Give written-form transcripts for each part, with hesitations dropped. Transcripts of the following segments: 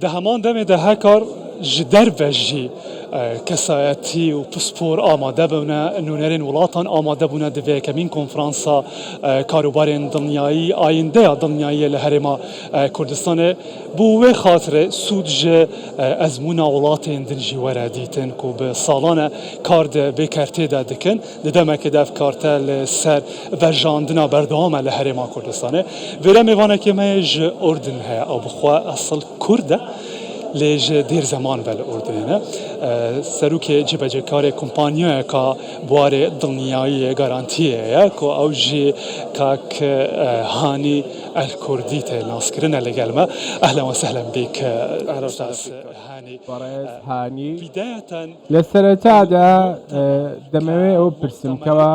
Di heman demê de hekar ji derve jî kesayetî û pispor amade bûne, nûnerên welatan amade bûne di vê yekemîn konferansa karûbarên dilniyayî, ayindeya dilniyayiyê li Herêma Kurdistanê. Bo wê xatirê sûd ji ezmûna welatên din jî were dîtin ku bi salan e kar di vê kertê de dikin. Di demekê de ev karte li ser vejandina berdewam e li Herêma Kurdistanê. Vêre mêvanekê me yê ji Urdun heye. Ew bi xwe esil Kurd e lê ji dêr zeman ve li Urdunê ne. Serokê cîbecêkarê kompanyayeka biwarê dilniyayiyê, garantiyê ye ku ew jî kak Hanî El Kurdî tê naskirin e li gel me. Ehlen we sehlen bîk Ustaz Hanî. Birêz Hanî. لە سەرەتادا دەمەوێ ئەوە بپرسم کەوا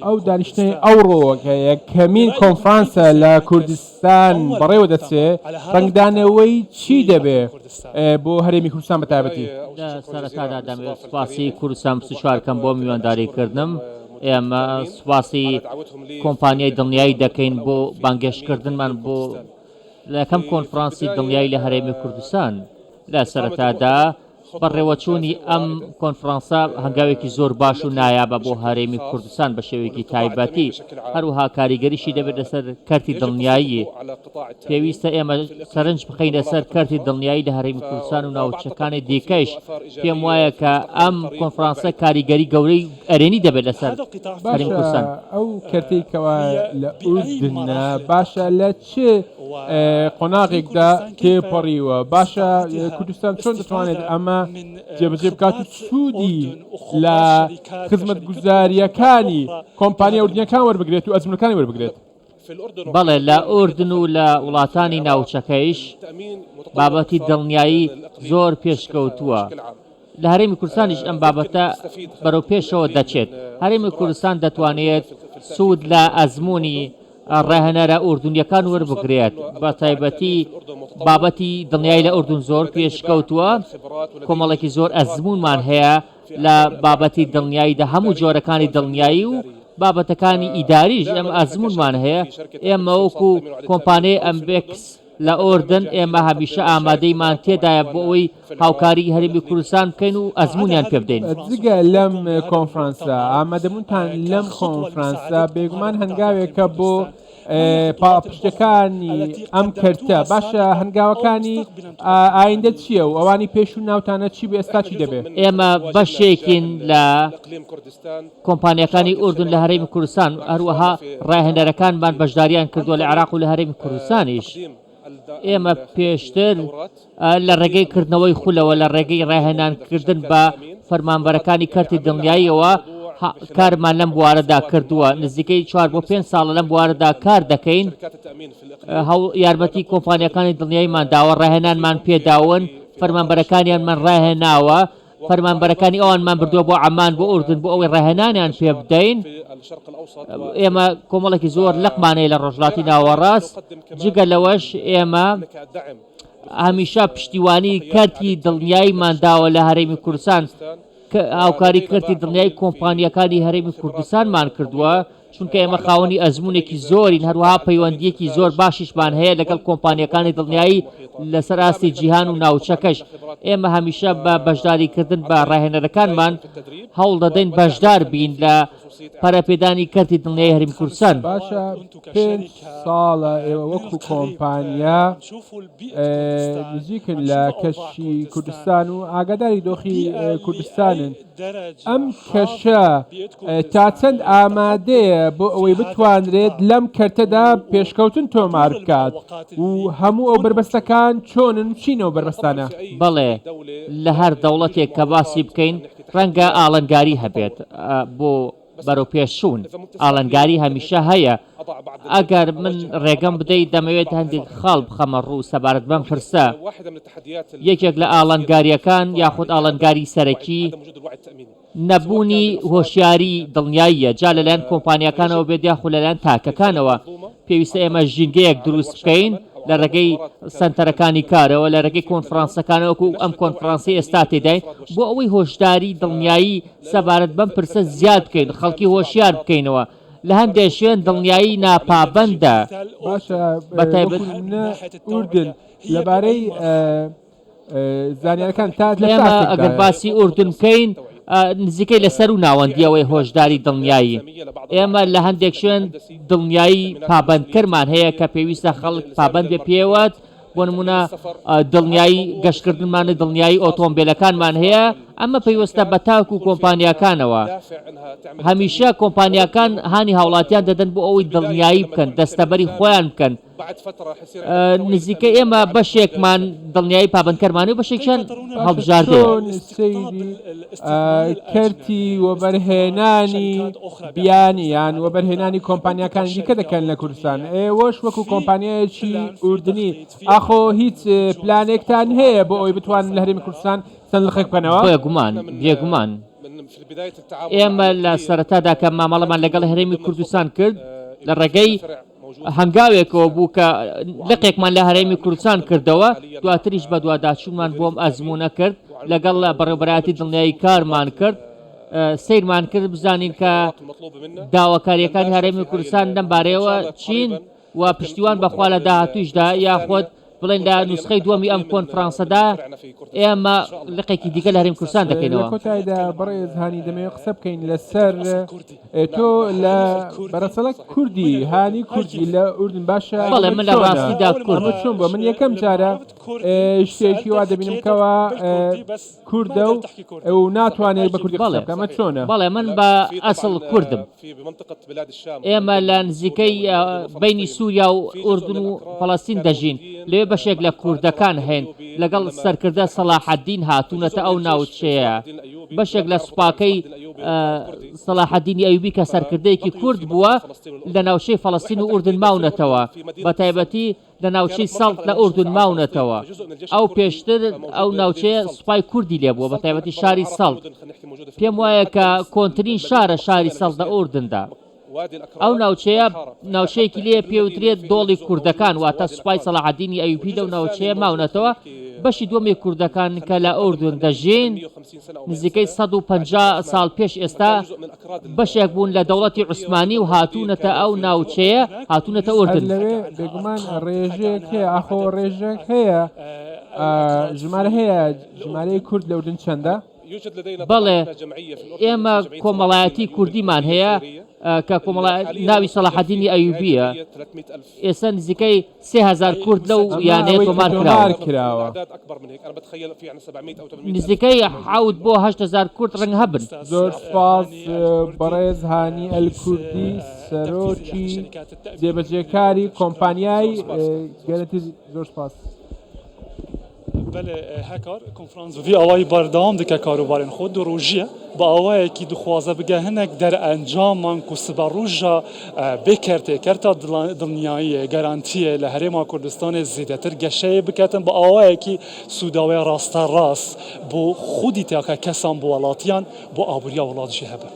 ئەو دانیشتنەی ئەوڕۆ کە یەکەمین کۆنفرانسە لە کوردستان بەڕێوە دەچێ ڕەنگدانەوەی چی دەبێ بۆ هەرێمی کوردستان بە تایبەتی؟ لە سەرەتادا دەمەوێت سوپاسی کوردستان 24 کەم بۆ میوانداری کردنم. ئێمە سوپاسی کۆمپانیای دڵنیایی دەکەین بۆ بانگهێشتکردنمان بۆ لە یەکەم کۆنفرانسی دڵنیایی لە هەرێمی کوردستان. لە سەرەتادا بەڕێوەچوونی ئەم کۆنفرانسە هەنگاوێکی زۆر باش و نایابە بۆ هەرێمی کوردستان بە شێوەیەکی تایبەتی، هەروەها کاریگەریشی دەبێت لەسەر کەرتی دڵنیایی. پێویستە ئێمە سەرنج بخەینە سەر کەرتی دڵنیایی لە هەرێمی کوردستان و ناوچەکانی دیکەش. پێم وایە کە ئەم کۆنفرانسە کاریگەری گەورەی ئەرێنی دەبێت لەسەر هەرێمی باشە کوردستان. ئەو کەرتەی کەوا لە ئوردنە باشە لە چ قۆناغێکدا تێپەڕیوە؟ باشە کوردستان چۆن دەتوانێت ئەمە جێبەجێ بکات و سوودی لە خزمەتگوزارییەکانی کۆمپانیا ئوردنییەکان وەربگرێت و ئەزموونەکانی وەربگرێت؟ بەڵێ لە ئوردن و لە وڵاتانی ناوچەکەیش بابەتی دڵنیایی زۆر پێشکەوتووە. لە هەرێمی کوردستانیش ئەم بابەتە بەرەو پێشەوە دەچێت. هەرێمی کوردستان دەتوانێت سوود لە ئەزموونی ڕاهێنەرە ئوردونیەکان وەربگرێت، بە تایبەتی بابەتی دڵنیایی لە ئوردون زۆر پێشکەوتووە، کۆمەڵێکی زۆر ئەزموونمان هەیە لە بابەتی دڵنیاییدا، هەموو جۆرەکانی دڵنیایی و بابەتەکانی ئیداریش ئێمە ئەزموونمان هەیە، ئێمە وەکو کۆمپانیای ئەمبێکس لە ئوردن ئێمە هەمیشە ئامادەیمان تێدایە بۆ ئەوەی هاوکاری هەرێمی کوردستان بکەین و ئەزموونیان پێ بدەین. جگە لەم کۆنفرانسە، ئامادەبوونتان لەم کۆنفرانسە بێگومان هەنگاوێکە بۆ پاڵپشتەکانی ئەم کەرتە، باشە هەنگاوەکانی ئایندە چییە و ئەوانی پێشوو ناوتانە چی بوو ئێستا چی دەبێ؟ ئێمە بەشێکین لە کۆمپانیاکانی ئوردن لە هەرێمی کوردستان، هەروەها ڕاهێنەرەکانمان بەشداریان کردووە لە عێراق و لە هەرێمی کوردستانیش. ئێمە پێشتر لە ڕێگەی کردنەوەی خولەوە، لە ڕێگەی ڕاهێنانکردن بە فەرمانبەرەکانی کەرتی دڵنیاییەوە کارمان لەم بوارەدا کردووە. نزیکەی چوار بۆ پێنج ساڵە لەم بوارەدا کار دەکەین. یارمەتی کۆمپانیاکانی دڵنیاییمان داوە، ڕاهێنانمان پێداون، فەرمانبەرەکانیانمان ڕاهێناوە. فەرمانبەرەکانی ئەوانمان بردووە بۆ عەمان بۆ ئوردن بۆ ئەوەی ڕاهێنانیان پێ بدەین. ئێمە کۆمەڵێکی زۆر لقمان هەیە لە ڕۆژهەڵاتی ناوەڕاست. جگە لەوەش ئێمە هەمیشە پشتیوانی کەرتی دڵنیاییمان داوە لە هەرێمی کوردستان، هاوکاری کەرتی دڵنیایی کۆمپانیاکانی هەرێمی کوردستانمان کردووە. چونکە ئێمە خاوەنی ئەزموونێکی زۆرین، هەروەها پەیوەندییەکی زۆر باشیشمان هەیە لەگەڵ کۆمپانیاکانی دڵنیایی لەسەر ئاستی جیهان و ناوچەکەش. ئێمە هەمیشە بە بەشداریکردن بە ڕاهێنەرەکانمان هەوڵدەدەین بەشدار بین لە پەرەپێدانی کەرتی دڵنیایی هەرێمی کوردستان. باشە پێنج ساڵە ئێوە وەکو کۆمپانیا نزیکن لە کەشی کوردستان و ئاگاداری دۆخی کوردستانن، ئەم کەشە تا چەند ئامادەیە بۆ ئەوەی بتوانرێت لەم کەرتەدا پێشکەوتن تۆمار بکات و هەموو ئەو بەربەستەکان چۆنن و چین ئەو بەربەستانە؟ بەڵێ، لە هەر دەوڵەتێک کە باسی بکەین ڕەنگە ئاڵنگاری هەبێت بۆ بەرەوپێشچوون، ئاڵنگاری هەمیشە هەیە، ئەگەر من ڕێگەم بدەیت دەمەوێت هەندێک خاڵ بخەمە ڕوو سەبارەت بەم پرسە. یەکێک لە ئاڵنگارییەکان یاخود ئاڵنگاری سەرەکی نەبوونی هۆشیاری دڵنیاییە، جا لەلایەن کۆمپانیاکانەوە بێت یاخود لەلایەن تاکەکانەوە. پێویستە ئێمە ژینگەیەک دروست بکەین لە ڕێگەی سەنتەرەکانی کارەوە، لە ڕێگەی کۆنفرانسەکانەوە وەکو ئەم کۆنفرانسەی ئێستا تێداین، بۆ ئەوەی هۆشداری دڵنیایی سەبارەت بەم پرسە زیاد بکەین، خەڵکی هۆشیار بکەینەوە. لە هەندێک شوێن دڵنیایی ناپابەندە. باشە بە تایبەت. وەکو نمونە ئوردن لەبارەی زانیارەکان تا لە چ ئێمە ئەگەر ئاستێکدایە؟ باسی ئوردن بکەین نزیکەی لە سەروو ناوەندییەوەی هۆشداری دڵنیایی. ئێمە لە هەندێک شوێن دڵنیایی پابەندکەرمان هەیە کە پێویستە خەڵک پابەند بێت پێیەوە، بۆ نموونە دڵنیایی گەشتکردنمان و دڵنیایی ئۆتۆمبێلەکانمان هەیە، ئەمە پەیوەستە بە تاک و کۆمپانیاکانەوە. هەمیشە کۆمپانیاکان هانی هاوڵاتیان دەدەن بۆ ئەوەی دڵنیایی بکەن، دەستەبەری خۆیان بکەن. نزیکەی ئێمە بەشێکمان دڵنیایی پابەندکەرمان و بەشێکیان هەڵبژاردەیە. چۆن سەیری کەرتی وەبەرهێنانی بیانی یان وەبەرهێنانی کۆمپانیاکانی دیکە دەکەن لە کوردستان ئێوەش وەکو کۆمپانیایەکی ئوردنی ئاخۆ هیچ پلانێکتان هەیە بۆ ئەوەی بتوانن لە هەرێمی کوردستان چەند لقێک بکەنەوە؟ بێگومان بێگومان ئێمە لە سەرەتادا کە مامەڵەمان لەگەڵ هەرێمی کوردستان کرد لە ڕێگەی هەنگاوێکەوە بوو کە لقێکمان لە هەرێمی کوردستان کردەوە، دواتریش بەدواداچوونمان بۆ ئەم ئەزموونە کرد، لەگەڵ بەڕێوەبەرایەتی دڵنیایی کارمان کرد، سەیرمان کرد بزانین کە داواکارییەکانی هەرێمی کوردستان لەم بارەیەوە چین و پشتیوان بەخوا لە داهاتوویشدا یاخود بڵێن لە نوسخەی دووەمی ئەم کۆنفرانسەدا ئێمە لقێکی دیکە لە هەرێمی کوردستان لە دەکەینەوە. کۆتایدا بەڕێز هانی دەمەوێت قسە بکەین لەسەر تۆ لە بەرەسەڵک کوردی هانی کوردی لە ئوردن باشە بەڵێ ئەمە من لە چۆنە ڕاستیدا ئەمە کوردم. چۆن بووە من یەکەم جارە شتێکی وا دەبینم کەوا کوردە و ناتوانێت بە کوردی قسە بەڵێ بکە ئەمە چۆنە؟ بەڵێ من بە ئەسڵ کوردم. ئێمە لە نزیکەی بەینی سووریا و ئوردن و فەڵەستین دەژین، لەوێ بەشێک لە کوردەکان هەن لەگەڵ سەرکردە سەڵاحەدین هاتوونەتە ئەو ناوچەیە، بەشێک لە سوپاکەی سەڵاحەدینی ئەیوبی کە سەرکردەیەکی کورد بووە لە ناوچەی فەڵەستین و ئوردن ماونەتەوە، بەتایبەتی لە ناوچەی سەڵت لە ئوردن ماونەتەوە، ئەو پێشتر ئەو ناوچەیە سوپای کوردی لێبووە بەتایبەتی شاری سەڵت، پێم وایە کە کۆنترین شارە شاری سەڵت لە ئوردندا. ئەو ناوچەیە ناوچەیەکی لێیە پێوترێت دۆڵی کوردەکان واتە سوپای سەڵاحەدینی ئەیوبی لەو ناوچەیە ماونەتەوە، بەشی دووەمی کوردەکان کە لە ئوردن دەژین نزیکەی 150 ساڵ پێش ئێستا بەشێک بوون لە دەوڵەتی عوسمانی و هاتوونەتە ئەو ناوچەیە هاتوونەتە هەر ئوردن. لەوێ بێگومان ڕێژەیەک هەیە ئاخۆ ڕێژەک هەیە ژمارە هەیە ژمارەی کورد لە ئوردن چەندە؟ بەڵێ ئێمە کۆمەڵایەتی کوردیمان هەیە کە کۆمەڵە ناوی سەڵاحەدینی ئەیوبیە ئێستا نزیکەی 3000 کورد لەو یانەیە تۆمار کراوە. نزیکەی حەوت بۆ 8000 کورد ڕەنگ هەبن. زۆر سوپاس بەڕێز هانی ئەلکوردی سەرۆکی جێبەجێکاری کۆمپانیای گەرەنتی زۆر سوپاس. بەلێ هەکار کۆنفرانس ڤی ئاوایی بەردەوام دکە کاروبارێن خۆ دو ڕوژیە بە ئاوایەکی دخوازە بگە هەنەک دەرئەنجامان کو سبە ڕوژا بێ کەرتێ کەرتا دڵنیاییە گەرانتیە لە هەرێما کوردستانێ زیدەتر گەشەیە بکەتن بە ئاوایەکی سووداوێ ڕاستە ڕاست بۆ خودی تاکە کەسان بۆ وەڵاتیان بۆ ئابووریا وڵات ژی هەبن.